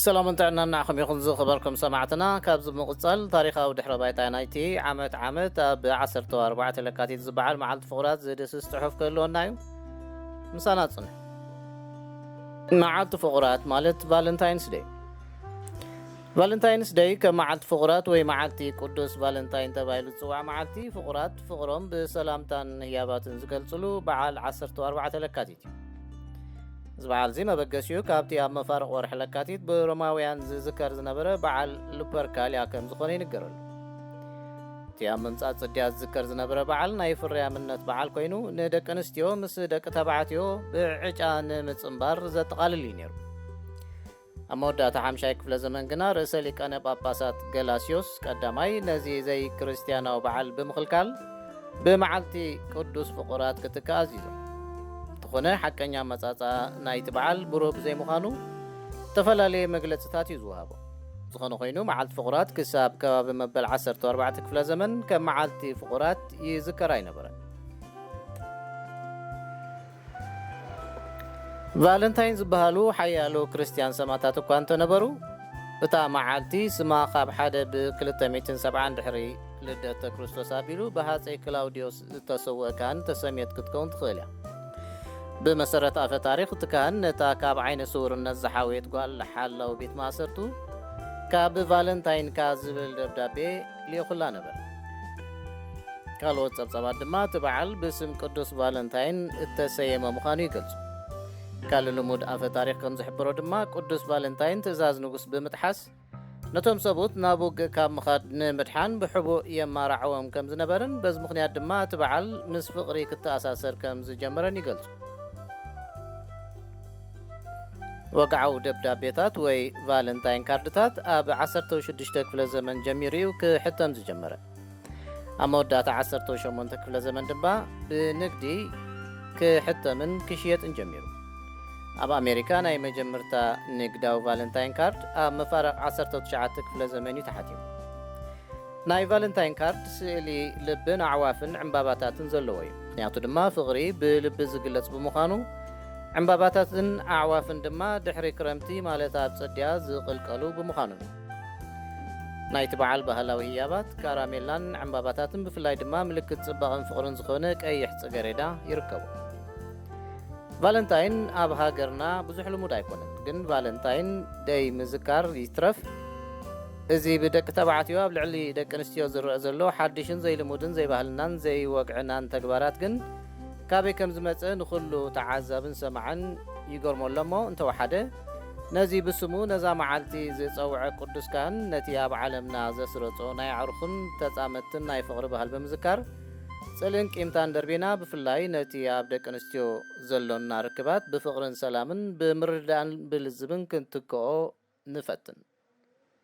ሰላምን ጥዕናን ንዓኹም ይኹን ዝኸበርኩም ሰማዕትና። ካብዚ ብምቕጻል ታሪኻዊ ድሕረ ባይታ ናይቲ ዓመት ዓመት ኣብ ዓሰርተ ኣርባዕተ ለካቲት ዝበዓል መዓልቲ ፍቑራት ዝድስስ ጽሑፍ ክህልወና እዩ። ምሳና ጽንሑ። መዓልቲ ፍቑራት ማለት ቫለንታይንስ ደይ። ቫለንታይንስ ደይ ከም መዓልቲ ፍቑራት ወይ መዓልቲ ቅዱስ ቫለንታይን ተባሂሉ ዝጽዋዕ መዓልቲ ፍቑራት ፍቕሮም ብሰላምታን ህያባትን ዝገልጽሉ በዓል ዓሰርተ ኣርባዕተ ለካቲት እዩ። እዚ በዓል እዚ መበገሲኡ ካብቲ ኣብ መፋርቕ ወርሒ ለካቲት ብሮማውያን ዝዝከር ዝነበረ በዓል ሉፐርካልያ ከም ዝኾነ ይንገረሉ። እቲ ኣብ ምምጻእ ጽድያ ዝዝከር ዝነበረ በዓል ናይ ፍርያምነት በዓል ኮይኑ፣ ንደቂ ኣንስትዮ ምስ ደቂ ተባዕትዮ ብዕጫ ንምጽንባር ዘጠቓልል እዩ ነይሩ። ኣብ መወዳእታ ሓምሻይ ክፍለ ዘመን ግና ርእሰ ሊቃነ ጳጳሳት ገላስዮስ ቀዳማይ ነዚ ዘይክርስትያናዊ በዓል ብምኽልካል ብመዓልቲ ቅዱስ ፍቑራት ክትክእ ኣዚዙ። እንተኾነ ሓቀኛ ኣመጻጽኣ ናይቲ በዓል ብሩህ ብዘይምዃኑ ዝተፈላለየ መግለጽታት እዩ ዝወሃቦ። ዝኾነ ኮይኑ መዓልቲ ፍቑራት ክሳብ ከባቢ መበል ዓሰርተ ኣርባዕተ ክፍለ ዘመን ከም መዓልቲ ፍቑራት ይዝከር ኣይነበረን። ቫለንታይን ዝበሃሉ ሓያሎ ክርስትያን ሰማእታት እኳ እንተነበሩ፣ እታ መዓልቲ ስማ ካብ ሓደ ብ ክልተ ሚእትን ሰብዓን ድሕሪ ልደተ ክርስቶስ ኣቢሉ ብሃጸይ ክላውዲዮስ ዝተሰውአ ካህን ተሰምየት ክትከውን ትኽእል እያ። ብመሰረት ኣፈ ታሪኽ፣ እቲ ካህን ነታ ካብ ዓይነ ስውርነት ዝሓወየት ጓል ሓላው ቤት ማእሰርቱ ካብ ቫለንታይንካ ዝብል ደብዳቤ ልኢኹላ ነበር። ካልኦት ጸብጻባት ድማ እቲ በዓል ብስም ቅዱስ ቫለንታይን እተሰየመ ምዃኑ ይገልጹ። ካልእ ልሙድ ኣፈ ታሪኽ ከም ዝሕብሮ ድማ፣ ቅዱስ ቫለንታይን ትእዛዝ ንጉስ ብምጥሓስ፣ ነቶም ሰብኡት ናብ ውግእ ካብ ምኻድ ንምድሓን ብሕቡእ የማርዓዎም ከም ዝነበርን፣ በዚ ምኽንያት ድማ እቲ በዓል ምስ ፍቕሪ ክተኣሳሰር ከም ዝጀመረን ይገልጹ። ወግዓዊ ደብዳቤታት ወይ ቫለንታይን ካርድታት ኣብ ዓሰርተ ሽዱሽተ ክፍለ ዘመን ጀሚሩ እዩ ክሕተም ዝጀመረ። ኣብ መወዳእታ ዓሰርተ ሸሞንተ ክፍለ ዘመን ድማ ብንግዲ ክሕተምን ክሽየጥን ጀሚሩ። ኣብ ኣሜሪካ ናይ መጀመርታ ንግዳዊ ቫለንታይን ካርድ ኣብ መፋርቕ ዓሰርተ ትሽዓተ ክፍለ ዘመን እዩ ተሓቲሙ። ናይ ቫለንታይን ካርድ ስእሊ ልብን ኣዕዋፍን ዕምባባታትን ዘለዎ እዩ። ምኽንያቱ ድማ ፍቕሪ ብልቢ ዝግለጽ ብምዃኑ፣ ዕምባባታትን ኣዕዋፍን ድማ ድሕሪ ክረምቲ፣ ማለት ኣብ ጽድያ ዝቕልቀሉ ብምዃኑ እዩ። ናይቲ በዓል ባህላዊ ህያባት፣ ካራሜላን ዕምባባታትን፣ ብፍላይ ድማ ምልክት ጽባቐን ፍቕርን ዝኾነ ቀይሕ ጽገሬዳ ይርከቡ። ቫለንታይን ኣብ ሃገርና ብዙሕ ልሙድ ኣይኮነን፣ ግን ቫለንታይን ደይ ምዝካር ይትረፍ፣ እዚ ብደቂ ተባዕትዮ ኣብ ልዕሊ ደቂ ኣንስትዮ ዝረአ ዘሎ ሓድሽን ዘይልሙድን ዘይባህልናን ዘይወግዕናን ተግባራት ግን ካበይ ከም ዝመጸ ንኹሉ ተዓዛብን ሰማዕን ይገርሞ ኣሎ እሞ፣ እንተወሓደ ነዚ ብስሙ ነዛ መዓልቲ ዝጸውዐ ቅዱስ ካህን ነቲ ኣብ ዓለምና ዘስረጾ ናይ ኣዕሩኽን ተጻመድትን ናይ ፍቕሪ ባህል ብምዝካር ጽልእን ቂምታን ደርቢና፣ ብፍላይ ነቲ ኣብ ደቂ ኣንስትዮ ዘሎና ርክባት ብፍቕርን ሰላምን ብምርድዳእን ብልዝብን ክንትክኦ ንፈትን።